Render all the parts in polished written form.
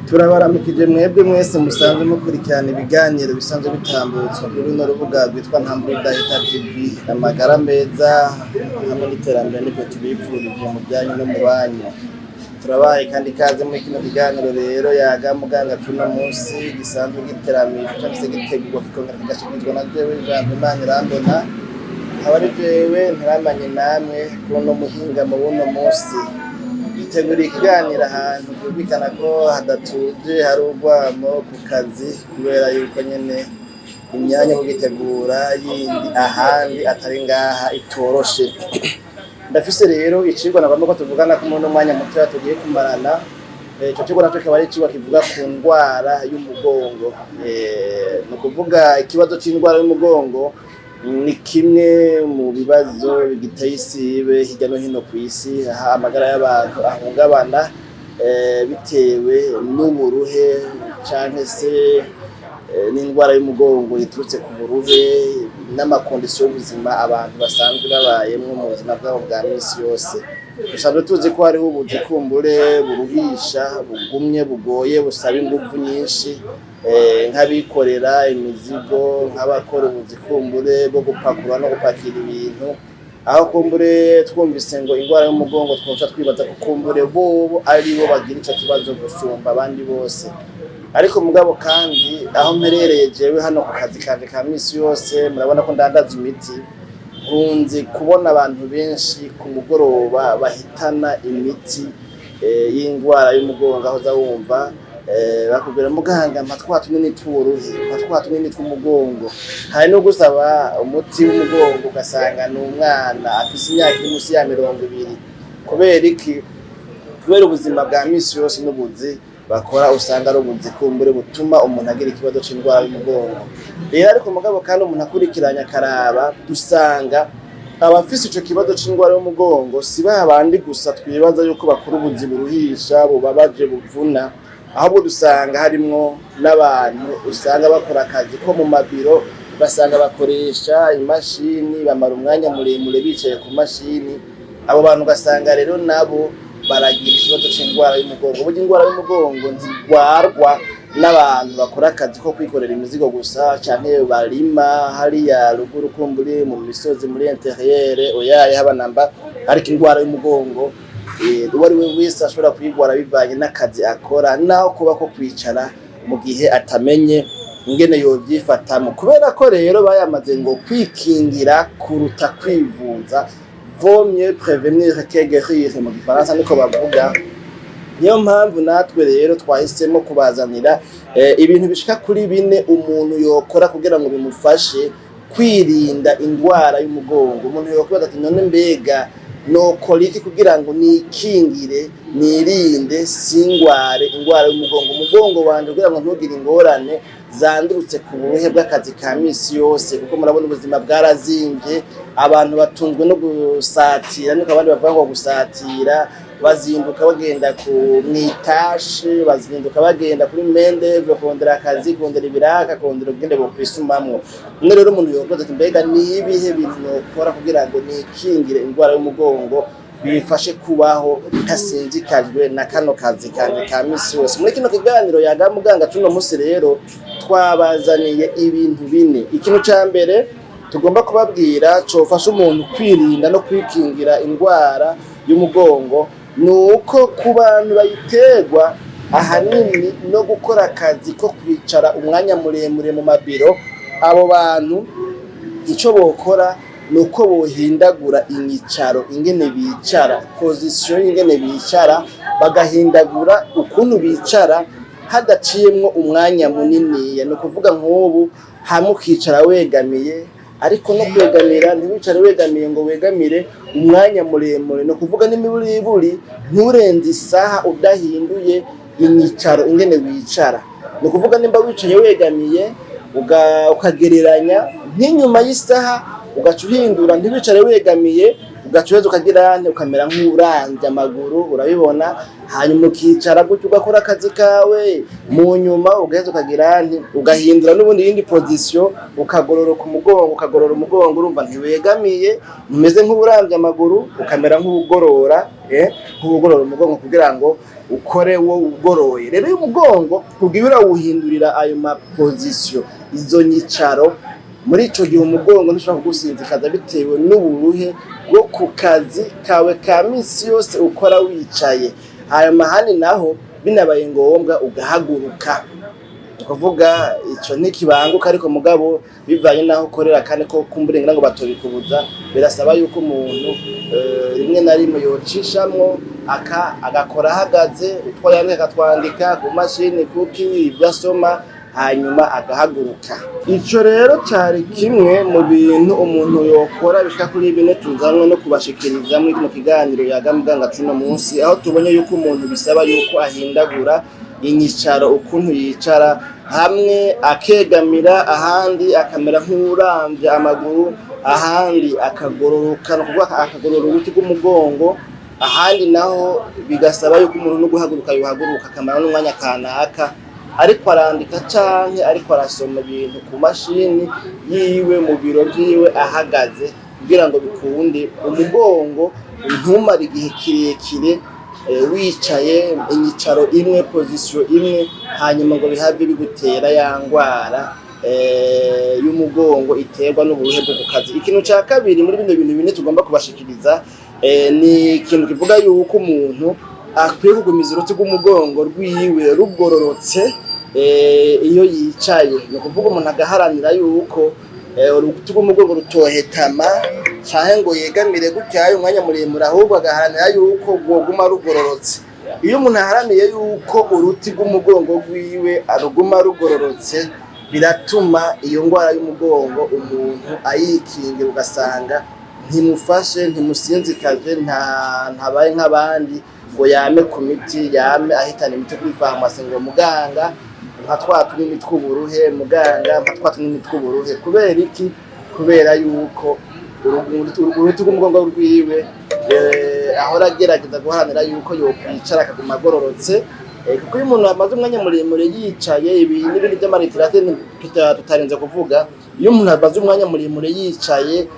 Turabaramukije mwebwe mwese musanzwe mukurikirana ibiganiro bisanzwe bitambutswa kuri runo rubuga rwitwa Ntambwe Idahita TV. Amagara meza hamwe n'iterambere nibyo tubipfurije mu byanyu no mu banyu. Turabaye kandi ikaze muri kino kiganiro rero Yaga Muganga cuno munsi, gisanzwe giteramijwe cyangwa se gitegurwa kikongera kigashikirizwa na jewe Jambo Imana Irambona, nkaba ari jewe ntaramanye namwe kuri uno muhinga mu buno munsi. Duteguriye ikiganiro ahantu byumvikana ko hadatuje, hari urwamo ku kazi, kubera yuko nyene imyanya yo kugitegura yindi ahandi atari ngaha itoroshe. Ndafise rero icigwa nagomba ko tuvugana ko muri uno mwanya mutoya tugiye kumarana. Ico cigwa naco kikaba ari icigwa kivuga ku ndwara y'umugongo. Ni ukuvuga ikibazo c'indwara y'umugongo ni kimwe mu bibazo bigiteye isibe hirya no hino kw'isi, aho amagara y'abantu ahungabana bitewe n'uburuhe canke se n'indwara y'umugongo iturutse ku buruhe n'ama conditions y'ubuzima abantu basanzwe babayemwo mu buzima bwabo bwa misi yose. Dusanzwe tuzi ko hariho ubuzi kumbure buruhisha, bugumye, bugoye, busaba inguvu nyinshi, nk'abikorera imizigo, nk'abakora ubuzi kumbure bwo gupakurura no gupakira ibintu, aho kumbure twumvise ngo indwara y'umugongo twoca twibaza ko kumbure bobo aribo bagira ico kibazo gusumba abandi bose. Ariko mugabo kandi aho mperereye jewe hano ku kazi kanje ka misi yose, murabona ko ndandaza imiti, nkunze kubona abantu benshi ku mugoroba bahitana imiti y'indwara y'umugongo, aho uza wumva bakubwira: "Muganga, mpa twa tunini tw'uburuhe, mpa twa tunini tw'umugongo." Hari no gusaba umuti w'umugongo ugasanga ni umwana afise imyaka iri musi ya 20. Kubera iki? Kubera ubuzima bwa misi yose n'ubuzi bakora usanga ari ubuzi kumbure butuma umuntu agira ikibazo c'indwara y'umugongo. Rero ariko mugabo kandi umuntu akurikiranye akaraba, dusanga abafise ico kibazo c'indwara y'umugongo si ba bandi gusa twibaza yuko bakora ubuzi buruhisha, bubabaje, buvuna, ahubwo dusanga harimwo n'abantu usanga bakora akazi ko mu mabiro, ugasanga bakoresha imashini, bamara umwanya muremure bicaye ku mashini. Abo bantu ugasanga rero nabo baragira ikibazo c'indwara y'umugongo. Burya indwara y'umugongo ntigwarwa n'abantu bakora akazi ko kwikorera imizigo gusa canke barima hariya ruguru kumburi mu misozi muri intérieur, oyaye, haba namba. Ariko indwara y'umugongo uwo ari we wese ashobora kuyigwara bivanye n'akazi akora, naho kuba ko kwicara mu gihe atamenye ingene yovyifatamwo. Kubera ko rero bayamaze ngo kwikingira kuruta kwivuza, vaut mieux prévenir que guérir mu gifaransa niko bavuga. Niyo mpamvu natwe rero twahisemo kubazanira ibintu bishika kuri bine umuntu yokora kugira ngo bimufashe kwirinda indwara y'umugongo. Umuntu yokwibaza ati: "None mbega nokora iki kugira ngo nikingire, nirinde, singware indwara y'umugongo, umugongo wanje kugira ngo ntugire ingorane zandurutse ku buruhe bw'akazi ka misi yose?" Kuko murabona ubuzima bwarazimvye, abantu batunzwe no gusatira, niko abandi bavuga ngo gusatira, bazinduka bagenda ku mwitashe, bazinduka bagenda kuri mendeve kurondera akazi, kurondera ibiraka, kurondera ubwende bokwisumamwo. None rero umuntu yokoza ati: "Mbega ni ibihe bintu nokora kugira ngo nikingire indwara y'umugongo, bimfashe kubaho ntasinzikajwe na kano kazi kanje ka misi yose?" Muri kino kiganiro Yaga Muganga cuno musi rero twabazaniye ibintu bine. Ikintu ca mbere tugomba kubabwira cofasha umuntu kwirinda no kwikingira indwara y'umugongo ni uko ku bantu bayiterwa ahanini no gukora akazi ko kwicara umwanya muremure mu mabiro, abo bantu ico bokora ni uko bohindagura inyicaro, ingene bicara, position y'ingene bicara, bagahindagura ukuntu bicara hadaciyemwo umwanya muniniya. Ni ukuvuga nk'ubu hamwe ukicara wegamiye, ariko no kwegamira ntiwicare wegamiye ngo wegamire umwanya muremure. Ni ukuvuga n'imiburiburi nturenze isaha udahinduye inyicaro, ingene wicara. Ni ukuvuga nimba wicaye wegamiye, ukagereranya nk'inyuma y'isaha ugaca uhindura, ntiwicare wegamiye, ugaca wicara wunamye. Ugaca uheza ukagira nte, ukamera nk'uramvye amaguru, urabibona, hanyuma ukicara gutyo ugakora akazi kawe. Mu nyuma ugaheza ukagira nte, ugahindura n'ubundi yindi position, ukagororoka umugongo, ukagorora umugongo. Urumva ntiwegamiye, ntumeze nk'uburamvye amaguru, ukamera nk'uwugorora, nk'uwugorora umugongo kugira ngo ukore wo ugoroye. Rero uyu mugongo kugira urawuhindurira ayo ma position, izo nyicaro, muri ico gihe umugongo ntushobora kugusinzikaza bitewe n'uburuhe bwo ku kazi kawe ka misi yose ukora wicaye. Ayo mahani naho binabaye ngombwa ugahaguruka, kuvuga ico ntikibanguka, ariko mugabo bivanye naho ukorera kandi ko kumbure ngira ngo batobikubuza, birasaba yuko umuntu rimwe na rimwe yocishamwo aka agakora ahagaze, utwo yandika akatwandika ku mashini, kuki ibyo asoma, hanyuma agahaguruka. Ico rero cari kimwe mu bintu umuntu yokora bishika kuri bine tuzanwe no kubashikiriza muri kino kiganiro Yaga Muganga cuno munsi, aho tubonye yuko umuntu bisaba yuko ahindagura inyicaro, ukuntu yicara, hamwe akegamira, ahandi akamera nk'uwuramvye amaguru, ahandi akagororoka, ni ukuvuga akagorora uruti rw'umugongo, ahandi naho bigasaba yuko umuntu no guhaguruka yohaguruka, akamara n'umwanya kanaka ariko arandika canke ariko arasoma ibintu ku mashini yiwe mu biro vyiwe ahagaze, kugira ngo bikunde umugongo ntumare igihe kirekire wicaye inyicaro imwe, position imwe, hanyuma ngo bihave bigutera ya ngwara y'umugongo iterwa n'uburuhe bwo ku kazi. Ikintu ca kabiri muri bino bintu bine tugomba kubashikiriza ni ikintu kivuga yuko umuntu akwiye kugumiza uruti rw'umugongo rwiwe rugororotse iyo yicaye. Ni ukuvuga umuntu agaharanira yuko uruti rw'umugongo rutohetama canke ngo yegamire gutyaye umwanya muremure, ahubwo agaharanira yuko rwoguma rugororotse. Iyo umuntu aharaniye yuko uruti rw'umugongo rwiwe ruguma rugororotse, biratuma iyo ngwara y'umugongo umuntu ayikingira, ugasanga ntimufashe, ntimusinzikaje, ntabaye nk'abandi ngo yame ku miti, yame ahitana imiti kuri farumasi, ngo muganga nka twa tunini tw'uburuhe, muganga nka twa tunini tw'uburuhe. Kubera iki? Kubera yuko uruti rw'umugongo rwiwe ahora agerageza guharanira yuko yokwicara akaguma agororotse. Kuko iyo umuntu amaze umwanya muremure yicaye, ibi n'ibindi by'amaritirate tutarinze kuvuga, iyo umuntu amaze umwanya muremure yicaye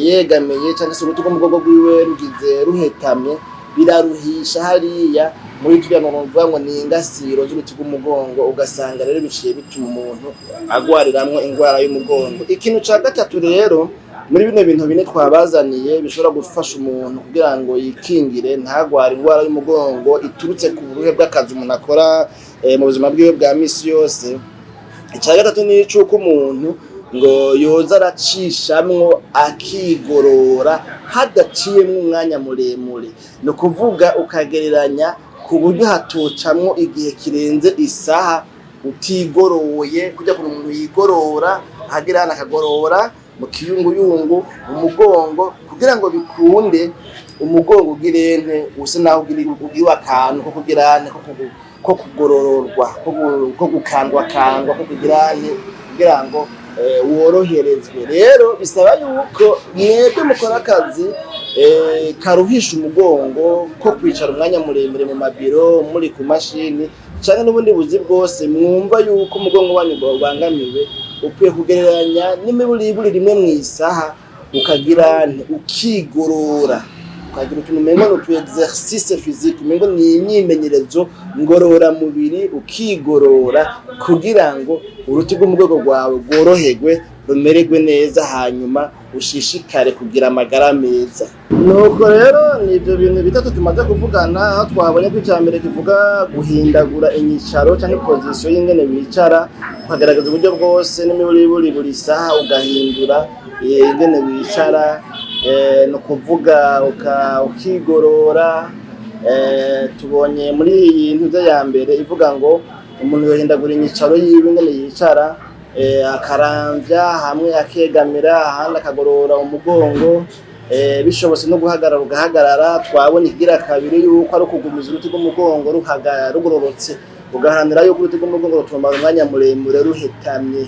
yegamiye cyangwa se uruti rw'umugongo rwiwe rugize ruhetamye, biraruhisha hariya muri turiya ngo mvuga ngo ni ingasiro z'uruti rw'umugongo, ugasanga rero biciye bituma umuntu agwariramwo ingwara y'umugongo. Ikintu ca gatatu rero muri bino bintu bine twabazaniye bishobora gufasha umuntu kugira ngo yikingire ntagware ingwara y'umugongo iturutse ku buruhe bw'akazi umuntu akora mu buzima bwiwe bwa misi yose, icya gatatu ni icuko umuntu ngo yoza aracishamwo akigorora hadaciyemwo umwanya muremure. Ni ukuvuga ukagereranya ku buryo hatocamwo igihe kirenze isaha utigoroye, kujya kuntu umuntu yigorora ahagira hano akagorora mu kiyunguyungu umugongo, kugira ngo bikunde umugongo ugirente use naho ugiwe akantu ko kugira ko kugorororwa, ko gukandwakandwa, ko kugira kugira ngo woroherezwe. Rero bisaba yuko mwebwe mukora akazi karuhisha umugongo, ko kwicara umwanya muremure mu mabiro, muri ku mashini canke n'ubundi buzi bwose, mwumva yuko umugongo wanyu ubangamiwe, ukwiye kugereranya n'imiburiburi rimwe mu isaha ukagira ukigorora, ukagira utuntu umengo ni utu exercice physique, umengo ni imyimenyerezo ngororamubiri, ukigorora kugira ngo uruti rw'umugongo rwawe rworoherwe, rumererwe neza, hanyuma ushishikare kugira amagara meza. Nuko rero ni ibyo bintu bitatu tumaze kuvugana, aho twabonye ko icya mbere kivuga guhindagura inyicaro cyangwa position y'ingene wicara, ukagaragaza uburyo bwose n'imiburiburi buri saha ugahindura ingene wicara, ni ukuvuga ukigorora. Tubonye muri iyi ntuze ya mbere ivuga ngo umuntu yohindagura inyicaro yiwe, ingene yicara, akaramvya hamwe akegamira, ahandi akagorora umugongo, bishobotse no guhagarara ugahagarara. Twabonye ikigira kabiri yuko ari ukugumiza uruti rw'umugongo rugororotse, ugaharanira yuko uruti rw'umugongo rutumara umwanya muremure ruhetamye.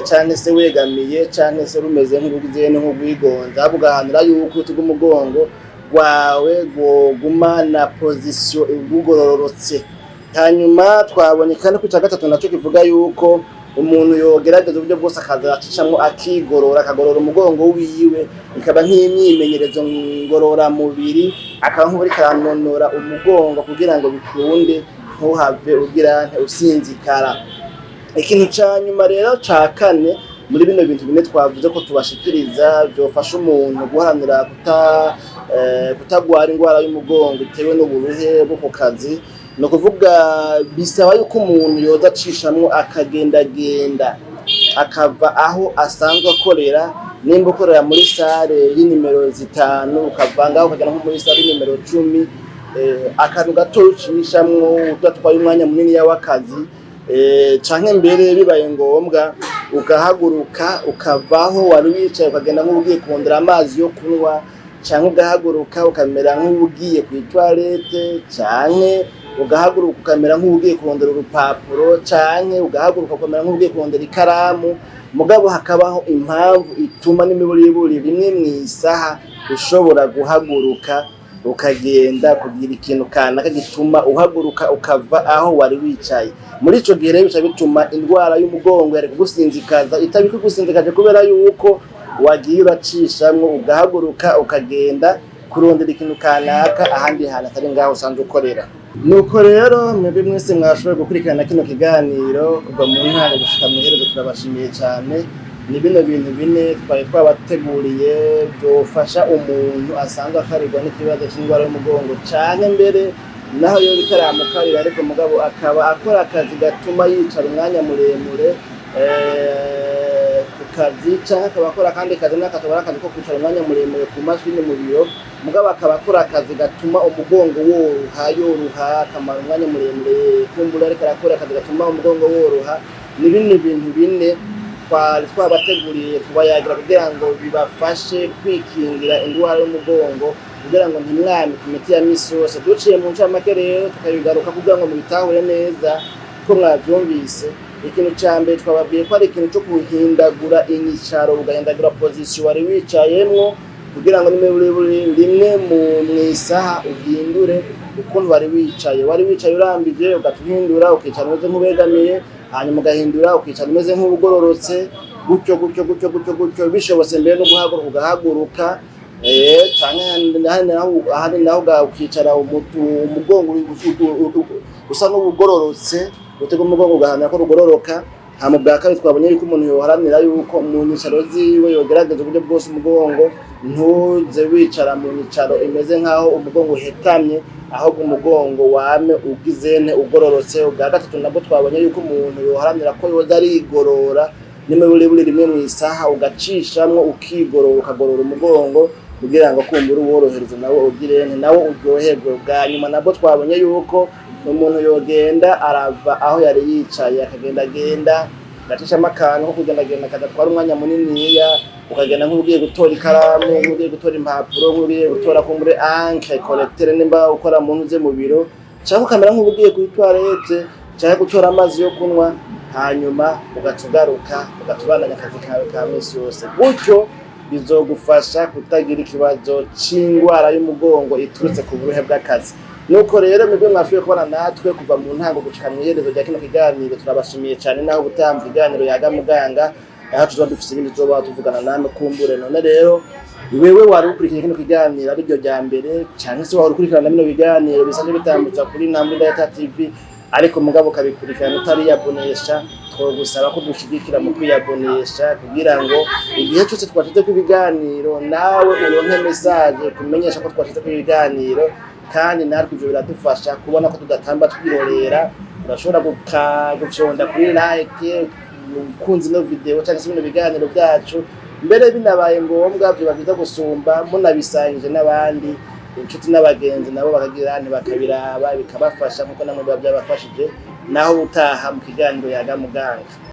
Canke se wegamiye, canke se rumeze nk'urugize nk'urwigonza, ahubwo ugaharanira yuko uruti rw'umugongo rwawe rwoguma na position rugororotse. Hanyuma twabonye kandi ko ica gatatu naco kivuga yuko umuntu yogerageza uburyo bwose akaza acicamwo akigorora, akagorora umugongo wiwe, bikaba nk'imyimenyerezo ngororamubiri, akaba nk'uwuriko aranonora umugongo kugira ngo bikunde ntuhave ugira usinzikara. Ikintu ca nyuma rero, ca kane, muri bino bintu bine twavuze ko tubashikiriza vyofasha umuntu guharanira kutagwara ingwara y'umugongo itewe n'uburuhe bwo ku kazi, ni ukuvuga bisaba yuko umuntu yoza acishamwo akagendagenda, akava aho asanzwe akorera. Nimba ukorera muri salle y'inimero 5, ukava ngaho ukagenda nko muri salle y'inimero 10, akantu gato ucishamwo udatwaye umwanya munini w'akazi, canke mbere bibaye ngombwa ugahaguruka ukavaho wari wicaye, ukagenda nk'ugiye kurondera amazi yo kunywa, canke ugahaguruka ukamera nk'ugiye kw'itoilette, canke ugahaguruka ukamera nk'ugiye kurondera urupapuro, canke ugahaguruka ukamera nk'ugiye kurondera ikaramu. Mugabo hakabaho impamvu ituma n'imiburiburi rimwe mw'isaha ushobora guhaguruka ukagenda kugira ikintu kanaka gituma uhaguruka ukava aho wari wicaye. Muri ico gihe rero bica bituma indwara y'umugongo yari kugusinzikaza itaba ikugusinzikaje, kubera yuko wagiye uracishamwo ugahaguruka ukagenda kurondera ikintu kanaka ahandi hantu atari ngaho usanzwe ukorera. Nuko rero mwebwe mwese mwashoboye gukurikirana kino kiganiro kuva mu ntango gushika mw'iherezo, turabashimiye cyane. Ni bino bintu bine twari twabateguriye byofasha umuntu asanzwe akarirwa n'ikibazo cy'indwara y'umugongo, canke mbere naho yo bitaramukarira, ariko mugabo akaba akora akazi gatuma yicara umwanya muremure ku kazi, canke akaba akora akandi kazi n'akataba akazi ko kwicara umwanya muremure ku mashini mu biro, mugabo akaba akora akazi gatuma umugongo woroha, yoroha, akamara umwanya muremure kumbura ariko arakora akazi gatuma umugongo woroha. Ni bino bintu bine twari twabateguriye kubayagira kugira ngo bibafashe kwikingira indwara y'umugongo, kugira ngo ntimwame ku miti ya misi yose. Duciye mu ncamake rero tukabigaruka kugira ngo mubitahure neza ko mwavyumvise. Ikintu ca mbere twababwiye ko ari ikintu co guhindagura inyicaro, ugahindagura position wari wicayemwo, kugira ngo n'imiburiburi rimwe mu mw'isaha uhindure ukuntu wari wicaye. Wari wicaye urambije, ugaca uhindura ukicara umeze nk'uwegamiye, hanyuma ugahindura ukicara umeze nk'uwugororotse, gutyo gutyo gutyo gutyo gutyo. Bishobotse mbere no guhaguruka ugahaguruka, canke ahandi naho ukicara umugongo usa n'uwugororotse, utega umugongo ugaharanira ko rugororoka. Hama bwa kabiri twabonye yuko umuntu yoharanira yuko mu nyicaro ziwe yogerageza uburyo bwose umugongo ntuze wicara mu nyicaro imeze nk'aho umugongo uhetamye, ahubwo umugongo wame ugizene ugororotse. Ubwa gatatu nabwo twabonye yuko umuntu yoharanira ko yoza arigorora n'imiburiburi rimwe mu isaha, ugacishamwo ukigorora, ukagorora umugongo kugira ngo kumbura uworohereze nawo ugirente nawo uryoherwe. Bwa nyuma nabwo twabonye yuko umuntu yogenda arava aho yari yicaye akagendagenda, agacishamo akantu ko kugendagenda kadatwara umwanya muniniya, ukagenda nk'ugiye gutora ikaramu, nk'ugiye gutora impapuro, nk'ugiye gutora kumbure encre correcteur nimba ukora mu ntuze mu biro, cyangwa ukamera nk'ugiye kuri toilette cyangwa gutora amazi yo kunywa, hanyuma ugaca ugaruka ugaca ubandanya akazi kawe ka misi yose. Gutyo bizogufasha kutagira ikibazo c'indwara y'umugongo iturutse ku buruhe bw'akazi. Nuko rero mwebwe mwashoboye kubana natwe kuva mu ntango gushika mw'iherezo rya kino kiganiro, turabashimiye cyane. Naho ubutaha mu kiganiro Yaga Muganga, aho tuzoba dufise ibindi tuzoba tuvugana namwe kumbure. None rero wewe wari ukurikiye kino kiganiro ariryo rya mbere, canke se wari ukurikirana bino biganiro bisanzwe bitambutsa kuri Ntambwe Data TV, ariko mugabo ukabikurikirana utariyabonesha, twogusaba ko dushigikira mu kwiyabonesha, kugira ngo igihe cyose twashizeko ibiganiro nawe uronke message kumenyesha ko twashizeko ibiganiro. Kandi natwe ivyo biradufasha kubona ko tudatamba twirorera. Urashobora gufyonda kuri like ukunze ino video cyangwa se bino biganiro byacu. Mbere binabaye ngombwa vyoba byiza gusumba munabisangije n'abandi, inshuti n'abagenzi, nabo bakagira ntibakabiraba bikabafasha nkuko namwe biba byabafashije. Naho utaha mu kiganiro Yaga Muganga.